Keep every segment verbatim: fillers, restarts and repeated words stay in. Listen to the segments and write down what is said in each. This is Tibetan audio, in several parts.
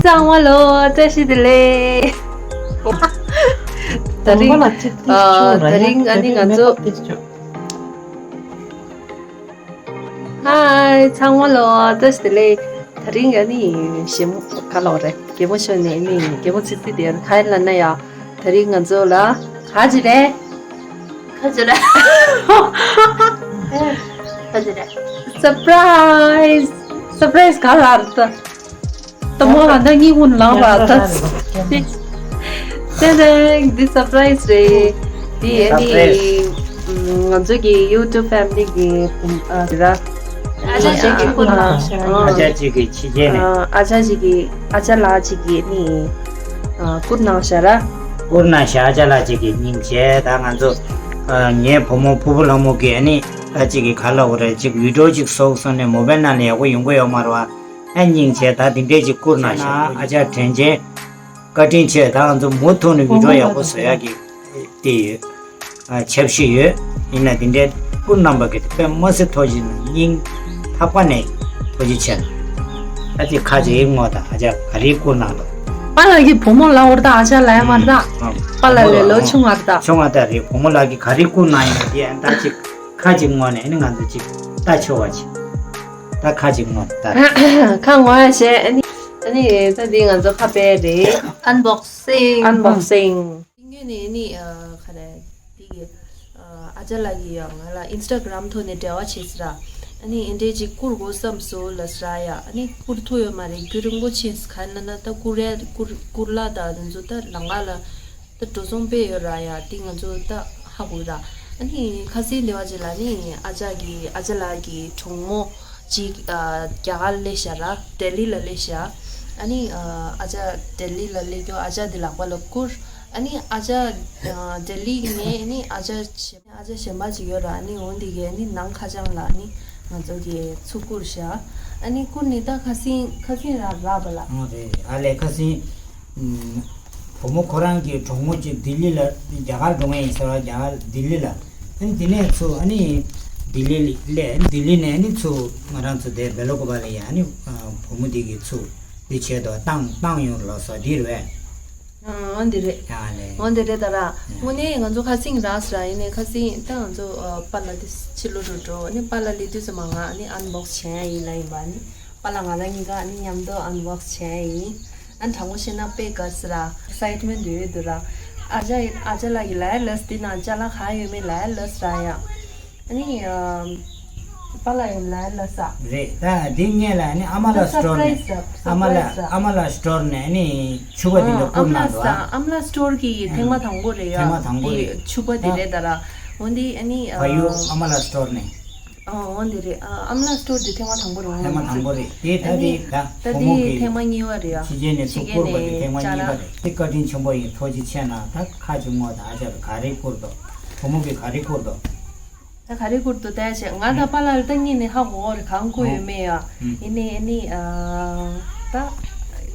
ཚང་མ་ལོ་བཀྲ་ཤིས་བདེ་ལེགས། དེ་རིང་ཨ་དེ་རིང་ཨ་ནི་ང་ཚོ། ཧའི། ཚང་མ་ལོ་བཀྲ་ཤིས་བདེ་ལེགས། དེ་རིང་ཨ་ནི་ཞེ་མོ་ག་ལོག་རེད། རྒན་མོ་ཤོད་ནས་ཨ་ནི་རྒན་མོ་ཚིག་ཚིག་དེ་ཡར་ཁ་ཡར་ལ་ན་ཡ། དེ་རིང་ང་ཚོ་ལ་ག་ཅི་རེད། ག་ཅི་རེད། ག་ཅི་རེད། སར་པ་རའི་ཛི། སར་པ་རའི་ཛི་ག་ལ་རེད། ད་མོ་ང་ད་གཉིད་ཁུག་ལངས་པ་ད། ཏན་ཏན་འདི་སར་པ་རའི་ཛི་རེད། འདི་ཨ་ནི་ང་ཚོ་གི་ཡུ་ཊུབ་ཕེ་མི་ལི་གི་ཨ་ར། ཨ་ཅག་ཅིག་གིས་བསྐུར་གནང་ཤག་ཨ་ཅག་ཅིག་གིས་ཕྱི་རྒྱལ་ནས། ཨ་ཅག་ཅིག་གིས་ཨ་ཅག་ལགས་ཅིག་གིས་ནི་བསྐུར་གནང་ཤག་ར། བསྐུར་གནང་ཤག་ཨ་ཅག་ལགས་ཅིག་གིས་སྙིང་རྗེ། ད་ང་ཚོ་ངའི་བུ་མོ་ཕུར་བུ་ལྷ་མོ་གིས་ཨ་ནི་ད་ཅིག་གིས་ག་ལབ་དགོས་རེད། ཅིག་བི་ཌི་ཡོ་ཅིག་བཟོ་བསམ་ནས་མོ་བེལ་ནང་ལ་ཡག་པོ་ཡོང་གི་ཡོད་མ་རེད་བ། ཨ་སྙིང་རྗེ། ད་དེ་འདྲས་ཅིག་བསྐུར་གནང་ཤག་ཨ་ཅག་དྲིན་ཆེ། བཀའ་དྲིན་ཆེ། ད་ང་ཚོ་མུ་མཐུད་ནས་བི་ཌི་ཡོ་ཡག་པོ་བཟོ་ཡག་གི་དེ་ཡོད། ཨ་འཆར་གཞི་ཡོད། ཡིན་ན་དེ་འདྲའི་བསྐུར་གནང་པ་གི་དཔེ་མ་སྲིད་ཐུགས་རྗེ་གནང་། སྙིང་ཐག་པ་ནས་ཐུགས་རྗེ་ཆེ་གནང་། ཨ་ཙི་ཁ་ཅིག་ངོ་ད་ཨ་ཅག་ག་རེ་བསྐུར་གནང་དང་། པཱ་ལགས་ཀྱི་བུ་མོ་ལབ་དགོས་རེད་ད། ཨ་ཅག་ལབ་ཡ་མ་རེད་ད། ཨ་པཱ་ལགས་ལས་ལོ་ཆུང་བ་རེད་ད། ཆུང་བ་ད་རེད། བུ་མོ་ལགས་ཀྱིས་ག་རེ་བསྐུར་གནང་ཡིན་ན་དེ་ཨ་ད་ཅིག་ཁ་ཅིག་ངོ་ནས་ཨ་ནི་ང་ཚོ་ཅིག་ལྟ་ཆོག་པ་ཅིག་ད་ཁ་ཅིག་ངོ་ད། ཁ་ངོ་ཡ་བྱས། ཨ་ནི་ཨ་ནི་ད་འདི་ང་ཚོ་ཁ་པར་རེད། ཨན་བོག་སིང་། ཨན་བོག་སིང་། ངོས་ནས་ནི་ཨ་ག་རེ་འདི་གི་ཨ་ཅག་ལགས་ཀྱིས་ཡང་ང་ལ་ཨིན་སི་ཊ་གྷི་རམ་ཐོག་ནས་འབྲེལ་བ་བྱས་ཟེར་ར། ཨ་ནི་ཨེ་འདྲས་ཅིག་བསྐུར་དགོས་བསམ་སོང་ལབ་ཟེར་ར་ཡ། ཨ་ནི་བསྐུར་ཐུབ་ཡོད་མ་རེད། རྒྱུན་རིང་པོ་ཕྱིན་ཟེར། ག་ན་ན་ད་བསྐུར་ཡ་བསྐུར་བསྐུར་གླ་དང་དེ་ཚོ་ད་ལམ་ཁ་ལ་ད་འགྲོ་སོང་དཔེ་ཡོད་ར་ཡ། དེ་ང་ཚོ་ད་ཧ་གོ་ར། ཨ་ནི་ཁ་སང་དེ་བ་ཅིག་ལ་ནི་ཨ་ཅག་གི་ཨ་ཅག་ལགས་ཀྱི་གྲོགས་མོ་ཅིག་ཨ་རྒྱ་གར་སླེབས་ཤག་ར། ལྡི་ལི་ལ་སླེབས་ཤག་ཨ་ནི་ཨ་ཅག་ལྡི་ལི་ལ་སླེབས་དུས་ཨ་ཅག་དེ་ལག་པ་ལ་བསྐུར། ཨ་ནི་ཨ་ཅག་ལྡི་ལི་ནས་ཨ་ནི་ཨ་ཅག་གཞན་ཨ་ཅག་གཞན་པ་ཅིག་ཡོད་ར། ཨ་ནི་འོ་འདི་གས་ཨ་ནི་ནང་ཁ་བྱང་ལ་ཨ་ནི་ང་ཚོ་གི་ཚུར་བསྐུར་ཤག་ཨ་ནི་བསྐུར་ནས་ད་ཁ་སང་ཁ་སང་ར་རག་པ་ལ། ཨོ་རེད། ཨ་ལས་ཁ་སང་བུ་མོ་ཁོ་རང་གི་གྲོགས་མོ་ཅིག་ལྡི་ལི་ལ་རྒྱ་གར་འགྲོ་མཁན་ཡིན་ཟེར་བ། རྒྱ་གར་ལྡི་ལི་ལ། ཨ་ནི་དེ་ནས་ཚུར་ཨ་ནི་ལྡི་ལི་ལ་ལྡི་ལི་ནས་ཨ་ནི་ཚུར་ང་རང་ཚོ་དེ་སྦེ་ལ་ཀོ་པ་ལ་ཡ། ཨ་ནི་བུ་མོ་དེ་གི་ཚུར་དེ་བྱས་དོ་བཏང་བཏང་ཡོང་ལ་སོ་དེ་རེད། ཨ་འོ་འདི་རེད། ཡ་ལེ། འོ་འདི་རེད་ད་ར། ཨ་དངོས་གནས་ང་ཚོ་ཁ་སང་རག་ཟེར་ར། ཡིན་ནའི་ཁ་སང་ད་ང་ཚོ་ཨ་པཱ་ལགས་དེ་ཕྱི་ལོགས་འགྲོ་འགྲོ། ཨ་ནི་པཱ་ལགས་སླེབས་དུས་ཙམ་པ་ང་ཨ་ནི་ཨན་བོག་སི་བྱས་ཡིན་ལབ་ཡིན་པ། ཨ་ནི་པཱ་ལགས་ང་རང་གཉིས་ཀ་ཨ་ནི་མཉམ་དུ་ཨན་བོག་སི་བྱས་ཡིན། ཨ་ནི་དྲང་པོ་བཤད་ན་དཔེ་དགའ་ཟེར་ར། ཨེག་སའིཊ་མེན་ཊི་ཡོད་འདུག་ར། ཨ་ཅག་ཨ་ཅག་ལགས་ཀྱིས་ལབ་ཡ་ལབ་སོང་། འདི་ནང་ཅ་ལག་ག་ཡོད་མེད་ལབ་ཡ་ལབ་སོང་ར་ཡ། ཨ་ནི་ཨ་པཱ་ལགས་ཡིན་ལབ་ཡ་ལབ་སོང་། རེད། ད་འདི་ངས་ལ་ཨ་ནི་ཨ་མ་ལགས་སི་ཊོར་ནས། སར་པ་རའི་ཛི་ར། ཨ་མ་ལགས་སར་པ་རའི་ཛི་ར། ཨ་མ་ལགས་སི་ཊོར་ནས་ཨ་ནི་ཕྱུ་པ་འདི་འདྲ་ཨ་བསྐུར་གནང་འདུག་ཨ། ཨ་མ་ལགས་སི་ཊོར་གྱི་ཐེངས་མ་དང་པོ་རེད་ཡ། ཐེངས་མ་དང་པོ་རེད། འདི་ཕྱུ་པ་འདི་རེད་ད་ར། འོ་འདི་ཨ་ནི་ཨ་ཕ་ཡུལ་ཨ་མ་ལགས་སི་ཊོར་ནས། ཨ་འོ་འདི་རེད། ཨ་ཨ་མ་ལགས་སི་ཊོར་འདི་ཐེངས་མ་དང་པོ་རེད། ཐེངས་མ་དང་པོ་རེད། དེ་ད་ཨ་ནི་དེ་ད་ད་བུ་མོ་འདི་གི་ཐེངས་མ་གཉིས་པ་རེད་ཡ། ཕྱི་རྒྱལ་ནས་ཚུར་བསྐུར་བ་དེ་ཐེངས་མ་གཉིས་པ་རེད། དེ་བཀའ་དྲིན་ཆེན་པོ་ཡིན། ཐུགས་རྗེ་ཆེ་གནང་། ད་ཁ་ཅིག་ངོ་། ད་ཨ་ཅག་གིས་ག་རེ་བསྐུར་འདུག་བུ་མོ་གིས་ག་རེ་བསྐུར་འདུག་ད་ག་རེ་བསྐུར་འདུག་ལྟ་ཡ་བྱས། ང་ད་པཱ་ལགས་ལ་ད་གཉིས་ནས་ཧ་གོ་གི་རེད། གང་བསྐུར་ཡོད་མེད་ཡ། ཨ་ཨ་ཡིན་ནའི་ཨ་ནི་ཨ་ད་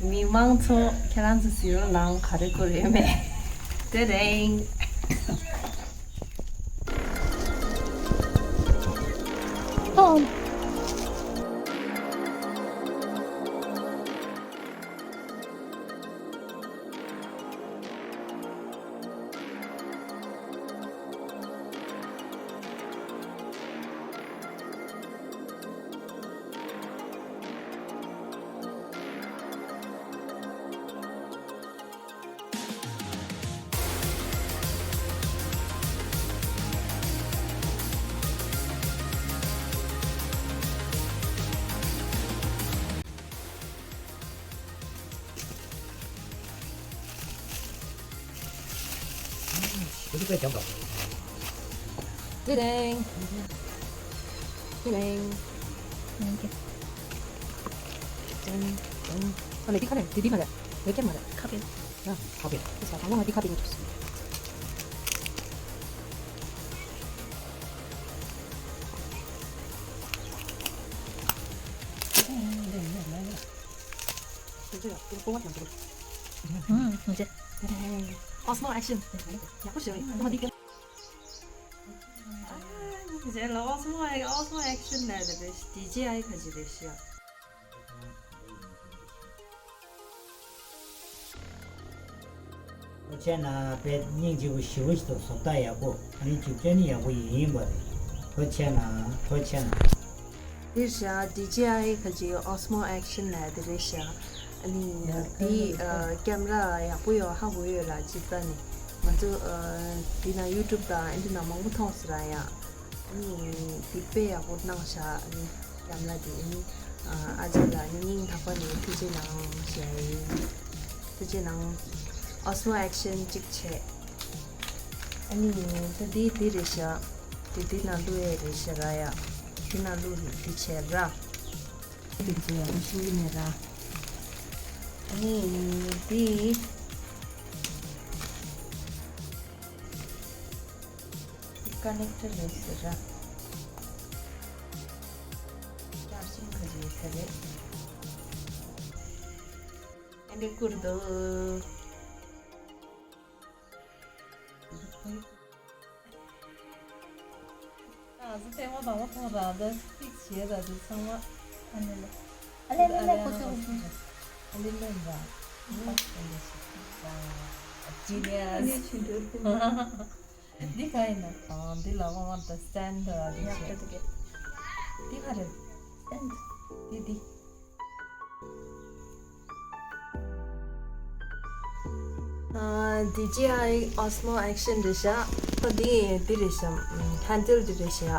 མི་མང་ཚོ་ཁྱེད་རང་ཚོ་གཟིགས་རོགས་གནང་། ག་རེ་བསྐུར་ཡོད་མེད། དེ་རིང་ཏེ་རེང་། ཏེ་རེང་། ཏེ་རེང་། ཨ་ནི་འདི་ཁ་ནས་འདི་འདི་མ་རེད། ཡོད་ཀྱང་མ་རེད། ཁ་པེ། ཡ་ཁ་པེ། ཏེ་ས་དང་པོ་ང་འདི་ཁ་པེ་ཉོས་སོང་། ཨུམ། Osmo Action. ཡག་པོ་བྱས་རེད། ཨ་ནི་རྗེས་ལ་Osmo Osmo Action ལབ་རེད། ཌི་ཇེ་ཨའི་ཁ་ཅིག་རེད་ཤག་ཐུགས་རྗེ་གནང་། དཔེ་སྙིང་རྗེ་པོ་ཞེ་པོ་ཞིག་འདུག་བཟོ་ལྟ་ཡག་པོ། ཨ་ནི་ཅིག་སྤྱོད་ནི་ཡག་པོ་ཡིན་པ་རེད། ཐུགས་རྗེ་གནང་། ཐུགས་རྗེ་གནང་། འདིར་བཞག་ཌི་ཇེ་ཨའི་ཁ་ཅིག་ཨོ་སི་མོ་ཨེག་ཤན་ལབ་ཡ་དེ་རེད་ཤག་ཨ་ནི་འདི་ཨ་ཀེམ་ར་ཡག་པོ་ཡོད་ཧ་གོ་ཡོད་ར། ཇི་ལྟ་ནས་ང་ཚོ་ཨ་འདི་ན་ཡུ་ཊུབ་དང་ཨ་འདི་ན་མང་པོ་མཐོང་སོང་ར་ཡ། ཨ་ནི་འདི་དཔེ་ཡག་པོ་གནང་ཤག་ཨ་ནི་ཀེམ་ར་འདི་ཨ་ནི་ཨ་ཨ་ཅག་ལ་ཨ་ནི་སྙིང་ཐག་པ་ནས་ཐུགས་རྗེ་གནང་ཞུ་ཡ་ཡིན། ཐུགས་རྗེ་གནང་། ཨོ་སི་མོ་ཨེག་ཤན་གཅིག་བྱས། ཨ་ནི་ད་འདི་འདི་རེད་ཤག་འདི་འདི་ནང་བླུག་ཡས་རེད་ཤག་ར་ཡ། འདི་ནང་བླུག་འདི་བྱས་ར། འདི་ཚོ་ཡང་ཤེས་ཀྱི་མེད་ར། ཨ་ནི་འདི་འདི་ཀ་ནེག་ཊར་རེད་ཟེར་ར། ཅར་ཇིང་ག་རེ་ཡོད་ས་རེད། ཨ་འདི་བསྐུར་འདུག་ཨ་ཟི་ཐེངས་མ་དང་པོ་མཐོང་ར། ད་ཕིག་བྱས་ར། འདི་ཚང་མ་ཨ་ནི་ལ། ཨ་ལེ་ལེ་ལེ། ཁོ་ཚོ་ཨ་ལེ་ལེ་ར། ཇི་ནི་ཡ་སི། འདི་ག་ཡིན་ན། ཨ་འདི་ལ་དབང་བ་ད་སི་ཊེན་ཌི་ར། འདི་ཉག་ཆེ་ཏུ་གེ། འདི་ག་རེད། སི་ཊེན་ཌི། འདི་འདི། ཨ་ཌི་ཇེ་ཨའི་ཨོ་སི་མོ་ཨེག་ཤན་རེད་ཤག་ད་འདི་འདི་རེད་ཤག་ཧན་ཌལ་འདི་རེད་ཤག་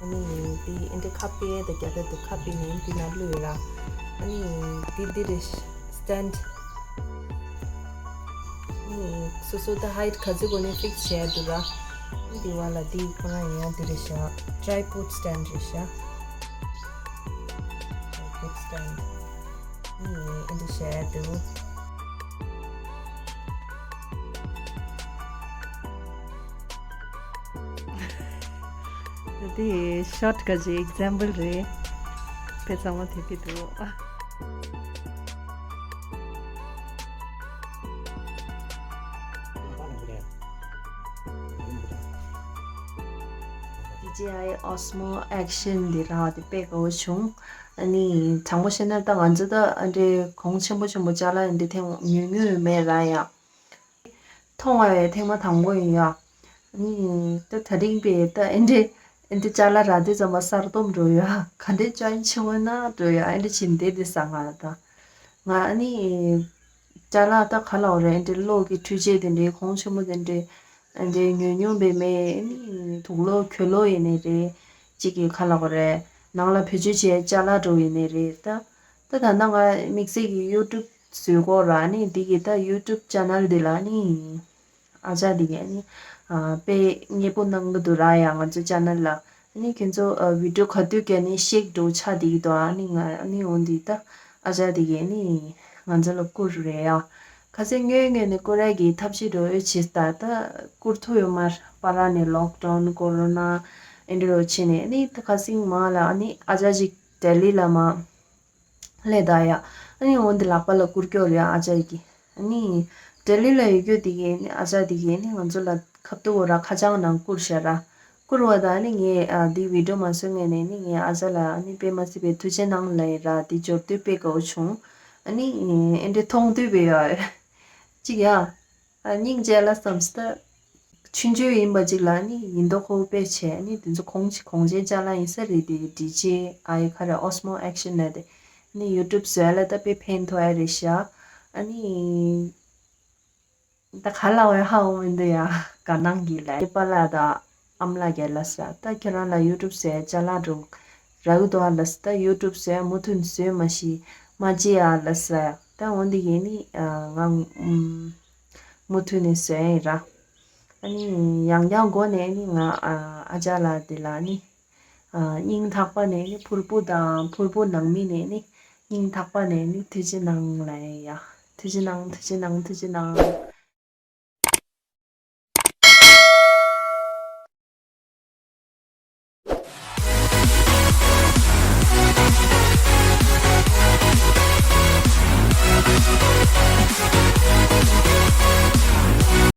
ཨ་ནི་འདི་ཨེ་འདྲ་ཁ་པེ་ད་རྒྱ་ད་འདུག་ཁ་པེ་ནི་འདི་ནང་བླུགས་ཡོད་ར། ཨ་ནི་འདི་འདི་རེད་ཤག་སི་ཊེན་ཌི། ཨ་ནི་སོ་སོ་ད་ཧའིཊ་ག་ཚོད་དགོས་ནི་ཕིག་སི་བྱས་འདུག་ར། འདི་བ་ལ་འདི་གང་ཡིན་ཡང་འདི་རེད་ཤག་ཊི་རའི་པོཌ་སི་ཊེན་ཌི་རེད་ཤག་ཊི་རའི་པོཌ་སི་ཊེན་ཌི། ཨ་ནི་ཨེ་འདྲ་བྱས་འདུག་ད་དེ་ཤོཊ་ག་ཅིག་ཨེག་ཛམ་པལ་རེད། དཔེ་གཙང་མ་དེ་དེ་འདུག་ཌི་ཇེ་ཨའི་ཨོ་སི་མོ་ཨེག་ཤན་འདི་རག་དེ་དཔེ་དགའ་བོ་བྱུང་། ཨ་ནི་དྲང་པོ་བཤད་ན་ད་ང་ཚོ་ད་ཨ་འདྲའི་གོང་ཆེན་པོ་ཆེན་པོ་ཅ་ལག་འདི་ཐེངས་ཉོ་མྱོང་ཡོད་མེད་ར་ཡ། མཐོང་བ་ཡང་ཐེངས་མ་དང་པོ་ཡིན་ཡ། ཨ་ནི་ད་ད་རིང་པའི་ད་ཨེ་འདྲའི་ཨེ་འདྲའི་ཅ་ལག་རག་དུས་ཙམ་པ་གསར་སྡོམ་འགྲོ་ཡ། ག་འདྲའི་ཅན་ཆེ་བོ་ན་འགྲོ་ཡ། ཨེ་འདྲ་བྱིན་བསྡད་དེ་ས་ང་ད་ང་ཨ་ནི་ཅ་ལག་ད་ག་ལ་འོ་རེད། ཨེ་འདྲའི་གློག་གི་འཕྲུལ་ཆས་དེ་འདྲའི་གོང་ཆེན་པོ་དེ་འདྲའི་ཨེ་འདྲའི་ཉོ་མྱོང་པའི་མེད། ཨ་ནི་དུག་ལོག་གོས་ལོག་ཡིན་ནའི་རེད། གཅིག་གི་ག་ལ་འོ་རེད། ནང་ལ་བེད་སྤྱོད་བྱས་ཅ་ལག་འགྲོ་ཡིན་ནའི་རེད་ད། ད་ད་ལྟ་ང་དམིགས་བསལ་གྱི་ཡུ་ཊུབ་བཟོས་སྐོར་ར་ནི་འདི་གི་ད་ཡུ་ཊུབ་ཅེ་ནལ་འདི་ལ་ནི་ཨ་ཅག་འདི་གི་ནི་ཨ་དཔེ་མཉེས་པོ་གནང་གི་འདུག་ར་ཡ། ང་ཚོ་ཅེ་ནལ་ལ་ནི་ཁྱེད་ཚོ་ཨ་བི་ཌིའོ་ག་དུས་ཀྱི་ནི་ཤེག་འགྲོ་ཆ་འདི་གི་འདུག་ཨ་ནི་ང་ནི་འོ་འདི་ད་ཨ་ཅག་འདི་གི་ནི་ང་ཚོ་ལ་བསྐུར་རེད་ཡ། ཁ་སང་སྔོན་སྔོན་ནས་བསྐུར་ཡ་གི་ཐབས་ཤེས་འགྲོ་འོས་བྱེད་ད་ད་བསྐུར་ཐུབ་ཡོད་མ་རེད། པ་ར་ནས་ལོག་ཌའུན་ཀོ་རོ་ན་ཨེ་འདྲ་རོ་བྱས་ནས་ནི་ད་ཁ་སང་མ་ལ་ཨ་ནི་ཨ་ཅག་ཅིག་ལྡི་ལི་ལ་མ། ལས་ད་ཡ། ཨ་ནི་འོན་ཏེ་ལག་པ་ལ་བསྐུར་སྐྱོར་ཡ་ཨ་ཅག་གི་ཨ་ནི་ལྡི་ལི་ལ་ཡོད་རྒྱུ་དེ་གི་ཨ་ནི་ཨ་ཅག་དེ་གི་ཨ་ནི་ང་ཚོ་ལ་ཁ་ཐུག་འོ་ར་ཁ་བྱང་ནང་བསྐུར་ཤ་ར། བསྐུར་བ་ད་ཨ་ནི་ངས་ཨ་འདི་བི་ཌིའོ་མ་བཟོ་ངས་ནས་ཨ་ནི་ངས་ཨ་ཅག་ལ་ཨ་ནི་དཔེ་མ་སྲིད་པའི་ཐུགས་རྗེ་གནང་ལབ་ཡིན་ར། འདི་འབྱོར་དུས་དཔེ་དགའ་བོ་བྱུང་། ཨ་ནི་ཨེ་འདྲའི་མཐོང་དུས་དཔེ་ཡ། གཅིག་ཡ། ཨ་སྙིང་རྗེ་ལ་བསམ་སྟེ། ཆུང་ཆུང་ཡིན་པ་ཅིག་ལ་ནི་ཡིན་མདོག་ཁ་པོ་དཔེ་བྱས་ནི་དེ་ཚོ་གོང་ཆེ་གོང་ཆེན་ཅ་ལག་ཡིན་ས་རེད། དེ་ཌི་ཇེ་ཨའི་ག་རེ་ཨོ་སི་མོ་ཨེག་ཤན་ལབ་དེ་ནི་ཡུ་ཊུབ་བཟོ་ཡ་ལ་ད་དཔེ་ཕན་ཐོགས་ཡ་རེད་ཤག་ཨ་ནི་ད་ག་ལ་འོས་ཧ་འོ་མི་འདུག་ཡ། དགའ་སྣང་གི་ལ་ཨེ་པ་ལ་ད་ཨམ་ལ་རྒྱལ་ལ་ས་ད་ཁྱེད་རང་ལ་ཡུ་ཊུབ་བཟོ་ཡ་ཅ་ལག་འགྲོ་རག་གི་འདུག་ཨ་ལ་ས་ད་ཡུ་ཊུབ་བཟོ་ཡ་མུ་མཐུད་བཟོས་མ་ཤི་མ་བརྗེད་ཨ་ལ་ས་ད་འོན་ཏེ་གི་ནི་ང་ཨུམ། མུ་མཐུད་ནས་བཟོས་ཡིན་ར། ཨ་ནི་ཡང་ཡང་འགོ་ནས་ནི་ང་ཨ་ཨ་ཅག་ལགས་འདི་ལ་ནི་ཨ་སྙིང་ཐག་པ་ནས་ནི་ཕུར་བུ་དང་ཕུར་བུ་ནང་མི་ནས་ནི་སྙིང་ཐག་པ་ནས་ནི་ཐུགས་རྗེ་གནང་ལབ་ཡ། ཐུགས་རྗེ་གནང་། ཐུགས་རྗེ་གནང་། ཐུགས་རྗེ་གནང་།